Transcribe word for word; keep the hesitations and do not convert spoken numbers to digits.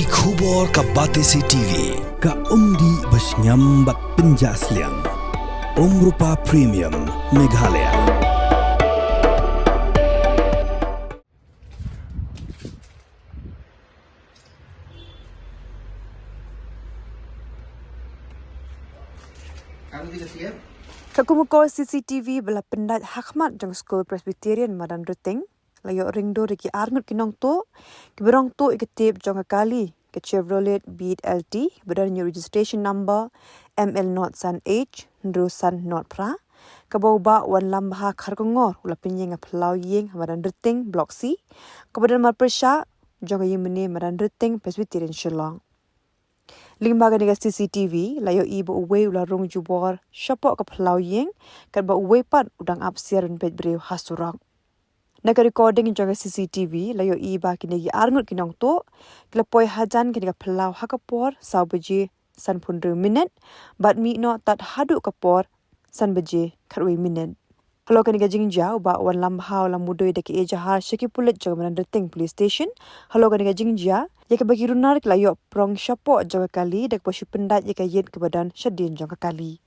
Ki khubor ka Batesi T V, ka umdih ba shngiam bad pynjah sliang. Umrupa Premium, Meghalaya. Ka kum ko C C T V ba la pyndait ha khmat jong Skul Presbyterian Madan Rting, la ïoh ring dur ïa ki arngut ki nongtuh kiba rong tuh ïa ka tip jong ka kali, ka Chevrolet Beat L T, ba don ïa u registration number M L not san H hynriew san not phra, kaba u Bah Wanlambha Kharkongor u la pynïeng ha phyllaw ïing ha Madan Rting, Block C, kaba don marpyrshah jong ka Ïingmane Madan Rting Presbyterian Shillong. Lyngba kane ka C C T V, la ïohi ba uwei u la rung jubor shapoh ka phyllaw ïing, katba uwei pat u dang ap siar ban peit briew ha surok. Na ka recording jong ka C C T V, la ïohi ba kine ki arngut ki nongtuh ki la poi hajan kane ka phyllaw ha ka por saw baje sanphew hynriew minit, bad mih noh tad haduh ka por san baje khatwei minit. Halor kane ka jingjia, u Bah Wanlambha u la mudui da ka ejahar sha ki pulit jong ka Madan Rting Police Station halor kane ka jingjia, ïa kaba ki runar ki la ïoh prong shapoh jong ka kali da kaba shu pyndait ïa ka ïit kaba don shadien jong ka kali.